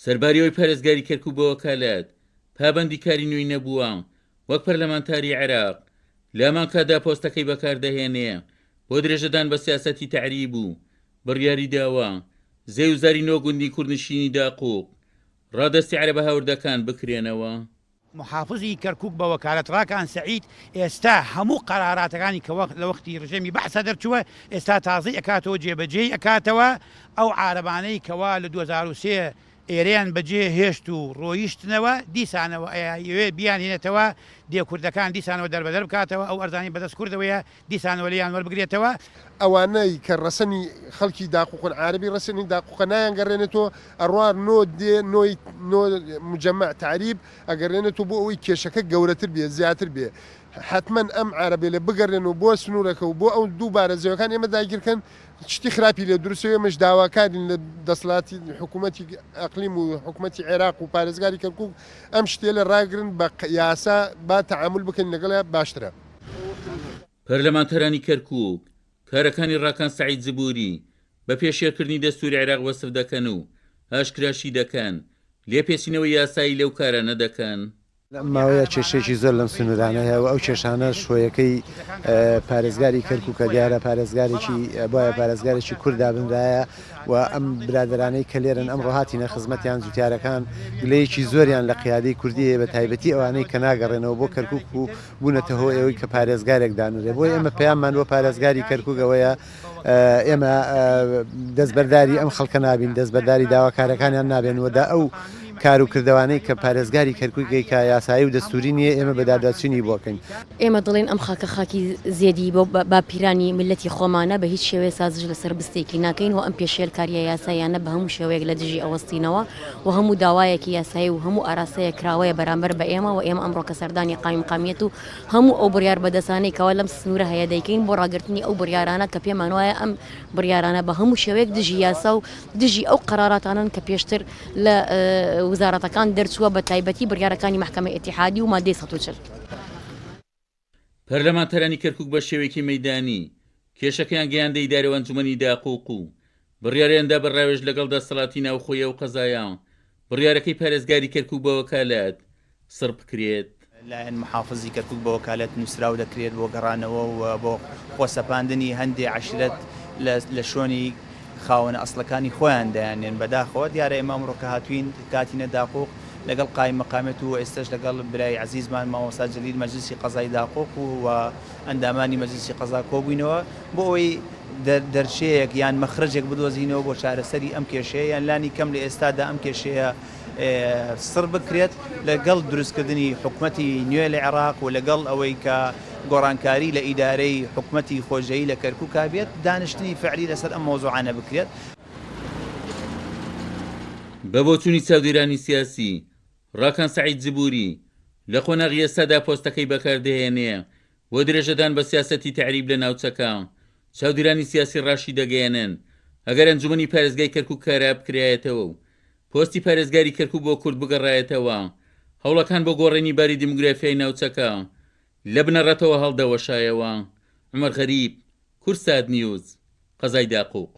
سەرباری ئەوەی پارێزگاری کەرکوک بە وەکالەت پابەندی کاری نوێی نەبووە وەک پەرلەمانتاری عێراق، لە هەمان کاتدا پۆستەکەی بەکاردەهێنێ بۆ درێژەدان بە سیاسەتی تەعریب و بڕیاری داوە زێوزاری نۆ گوندی کوردنشینی داقوق ڕادەستی عەرەبە هاوردەکان بکرێنەوە. محافزی کەرکوک بە وەکالەت ڕاکان سەعید ئێستا هەموو قەراراتەکانی کە وەخت لە وەختی ڕژێمی بەعسا دەرچووە ئێستا تازەی ئەکاتەوە جێبەجێی ئەکاتەوە ئەو عارەبانەی کەوا لە 2003 ئێرەیان بەجێ هێشت و ڕۆیشتنەوە دیسانەوە ئەیەوێ بیانهێنێتەوە دێ کوردەکان دیسانەوە دەربەدەر بکاتەوە ئەو ئەرزانەی بەدەست کوردەوەیە دیسانەوە لێیان وەربگرێتەوە. ئەوانەی کە ڕەسەنی خەڵکی داقوقن عارەبی ڕەسەنی داقوقە نایانگەڕێنێتەوە ئەڕوا نۆ دێ نۆی نۆ مجەمەع تەعریب ئەگەڕێنێتەوە بۆ ئەوەی کێشەکە گەورەتر بێ زیاتر بێ حەتمەن ئەم عارەبێلە بگەڕێنەوە بۆ سنوورەکە و بۆ ئەو دووبارە زەویەکان ئێمە داگیرکەن شتی خراپی لێ دروستە و ئێمەش داواکارین لە دەسەڵاتی حکوومەتی ئەقلیم و حکوومەتی عێراق و پارێزگاری کەرکووک ئەم شتێلە ڕاگرن بە یاسا با تەعامول بکەین لەگەڵیا باشترە. پەرلەمانتارانی کەرکووک کارەکانی ڕاکان سەعید جبوری بە پێشێلکردنی دەستووری عێراق وەسف دەکەن و ئاشکراشی دەکەن، لێپێچینەوەی یاسایی لەو کارانە دەکەن. لەم ماوەیە کێشەیەکی زۆر لەم سنوورانە هەیە و ئەو کێشانەش هۆیەکەی پارێزگاری کەرکووکە، دیارە پارێزگارێکی بایە پارێزگارێکی کورد دابنرایە و ئەم برادەرانەی کە لێرەن ئەمڕۆ هاتینە خزمەتیان جوتیارەکان گلەیەکی زۆریان لە قیادەی کوردی هەیە بە تایبەتی ئەوانەی کە ناگەڕێنەوە بۆ کەرکووک و بوونەتە هۆی ئەوەی کە پارێزگارێک دانرێ بۆیە ئێمە پەیاممان بۆ پارێزگاری کەرکووک ئەوەیە ئێمە دەستبەرداری ئەم خەڵکە نابین، دەستبەرداری داواکارەکانیان نابێن و دا ئەو کار و کردەوانەی کە پارێزگاری کەرکووک گەیکا یاسایی و دەستووری نییە ئێمە بەداداچوونی بۆ کەین. ئێمە دەڵێین ئەم خاکە خاکی زێدی بۆ باپیرانی میللەتی خۆمانە، بە هیچ شێوەیەک سازش لەسەر بستێکی ناکەین و ئەم پێشێلکارییە یاساییانە بە هەموو شێوەیەک لە دژی ئەوەستینەوە و هەموو داوایەکی یاسایی و هەموو ئاراستەیەک کراوەیە بەرامبەر بە ئێمە و ئێمە ئەمڕۆ کە سەردانی قایمقامیەت و هەموو ئەو بڕیار بەدەستانەی کەوا لەم سنوورە هەیە دەیکەین بۆ ڕاگرتنی ئەو بڕیارانە کە پێمان وایە ئەم بڕیارانە بە هەموو شێوەیەک دژی یاسا و دژی ئەو قەراراتانەن کە پێشتر لە وزارەتەکان دەرچووە بە تایبەتی بڕیارەکانی مەحکەمەی ئیتیحادی و مادەی 140. پەرلەمانتارانی کەرکوک بە شێوەیەکی مەیدانی کێشەکەیان گەیاندە ئیدارە و ئەنجومەنی داقوق و بڕیاریان دا بە ڕاوێژ لەگەڵ دەستەڵاتی ناوخۆی ئەو قەزایە بڕیارەکەی پارێزگاری کەرکوک بە وەکالەت سڕ بکرێت. لایەن محافزی کەرکوک بە وەکالەت نوسراو دەکرێت بۆ گەڕانەوە و بۆ خۆسەپاندنی هەندێ عەشرەت لە شۆنی خاوەنە ئەسڵەکانی خۆیان دایاننێن بەداخەوە دیارە ئێمە ئەمڕۆ کە هاتوین کاتینە داقوق لەگەڵ قایم مقامیەت و ئێستەش لەگەڵ برای عەزیزمان مامۆستا جەلیل مەجلسی قەزای داقوق و ئەندامانی مەجلسی قەزا کۆبووینەوە بۆ ئەوەی دەرچەیەک یان مەخرەجێک بدۆزینەوە بۆ چارەسەری ئەم کێشەیە یان لانی کەم لە ئێستادا ئەم کێشەیە سڕ بکرێت لەگەڵ دروستکردنی حکومەتی نوێ لە عێراق و لەگەڵ ئەوەی کە گۆڕانکاری لە ئیدارەی حکومەتی خۆجێی لە کەرکوکا بێت دانیشتنی فعلی لەسەر ئەم مەوزوعانە بکرێت. بە بۆچوونی چاودێرانی سیاسی، ڕاکان سەعید جبوری، لە قۆناغی ئێستادا پۆستەکەی بەکاردەهێنێ بۆ درێژەدان بە سیاسەتی تەعریب لە ناوچەکە، چاودێرانی سیاسی ڕاشیدەگەیەنن، ئەگەر ئەنجومەنی پارێزگای کەرکوک کارا بکرایەتەوە و پۆستی پارێزگاری کەرکوک بۆ کورد بگەڕایەتەوە، هەوڵەکان بۆ گۆڕینی باری دیموگرافیای ناوچەکە لە بنەڕەتەوە هەڵدەوەشایەوە. عومەر غەریب، کوردسات نیوز، قەزای داقوق.